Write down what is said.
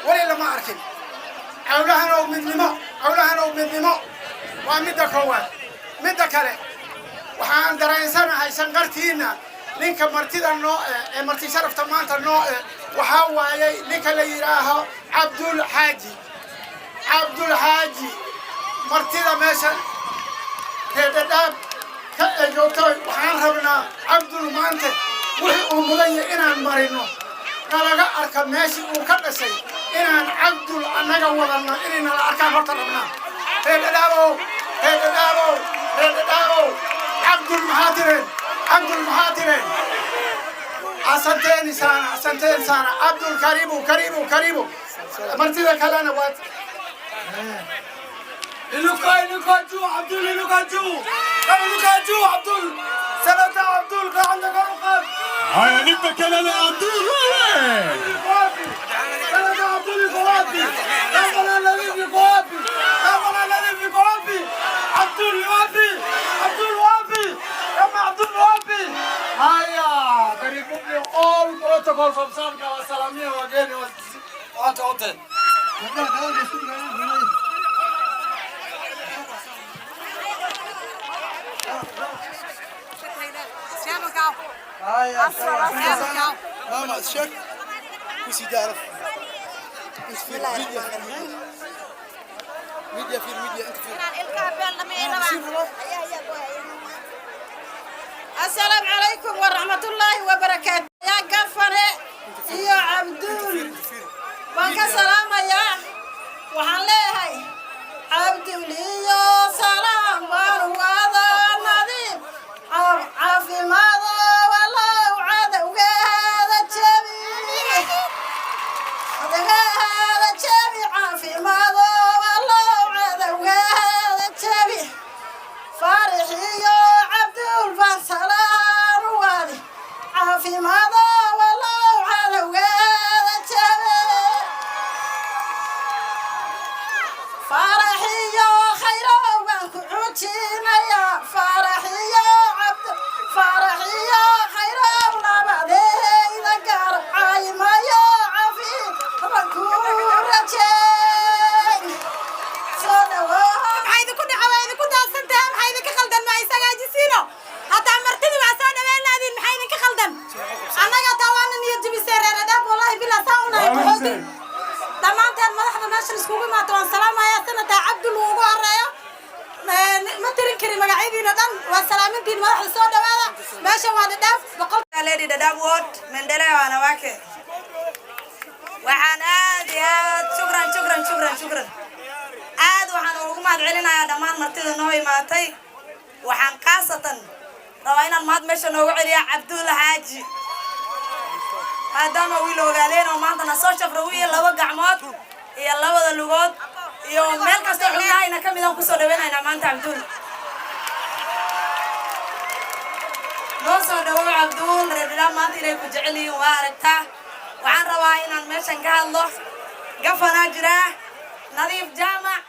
Weli lama arkin cawlahan oo midnimo, cawlahan oo midnimo. Waa midda koowaad. Midda kale, waxaan dareensanahay shanqartiinna. Ninka martida noo ee marti sharafta maanta noo waxaa waayay ninka la yidhaaho Cabdul Xaaji. Cabdul Xaaji, martida meesha reer Dhadhaab ka ee joogto, waxaan rabnaa Cabdul maanta wixii uu mudan yahay inaan marino, nalaga arka meeshii uu ka dhashay, inaan Cabdul annaga wadanno, inay nala arkaan horta rabnaa. Reer Dhadhaabow, reer Dhadhaabow, reer Dhadhaabow, Cabdul maxaa tireen? Cabdul maxaa tireen? Asanteni sana, asanteni sana. Cabdul, karibu, karibu, karibu. Martida kalena waa Inuka, inuka juu, Abdul, inuka juu. Inuka juu, Abdul. Senator Abdul, gacanta kor u qaad. Haya, nipe kelele Abdul wewe. Wapi? Senator Abdul yuko wapi? Gavana Nadhif yuko wapi? Gavana Nadhif yuko wapi? Abdul wapi? Abdul wapi? Kama Abdul wapi? Haya, karibuni all protocols from Sanka, wasalamia wageni watu wote. Haya, Mama, check. Kusi تعرف انت في ميديا، في ميديا، في الميديا انت في. Asalaamu calaykum waraxmatullaahi wabarakaatu. Yaa gafane iyo Cabduul baan ka salaamayaa. Waxaan leeyahay Cabdul iyo salaam baan wada nadiif caafimaado walow cadowgeeda jebi, cadowgeeda jebi, caafimaado walow cadowgeeda jebi. Faarix iyo Cabdul baan salaan u waadi, caafimaado walow cadowgeeda jebi. Faarax iyo khayrow baan ku xujinayaa. Faarax iyo Cabd, Faarax iyo khayrow, labadeyda gaar caymayo cafi baan ku rajeyn. Soo dhawow. Maxaa idinku dhaca? Waa idinku daadsantaha. Maxaa idinka khaldan? Ma isagaajisiino hataa martidii waa soo dhaweyn laadiin. Maxaa idinka khaldan? Annaga taa waana niyad jibisay. Reer Dhadhaab, wallahi bilaa saa unahay qaxooti. Dhammaanteen madaxda meeshan iskugu imaata waan salaamayaa. Senator Cabdul uu ugu horeeyo, ma tirin karin magacyadiina dhan. Waa salaamintiin madaxda. Soo dhawaada, meeshan waa Dhadhaab 100. Lady Dadaab Ward, Maendeleo Wanawake. Waxaan aad iyo aad shukran, shukran, shukran, shukran, aad waxaan ugu mahad celinayaa dhammaan martida noo imaatay. Waxaan khaasatan rabaa inaan mahad meesha noogu celiya Cabdulla Xaaji, maadaama wiil ogaadeen oo maanta na soo shafra wiil laba gacmood iyo labada lugood iyo meel kastoo xubnahayna ka midaan kusoo dhaweynaynaa maanta. Cabduul, noo soo dhawow Cabduul. Reer Dhadhaab maanta inay ku jecel yihiin waa aragtaa. Waxaan rabaa inaan meeshan ka hadlo. Gafanaa jiraa Nadiif Jaamac.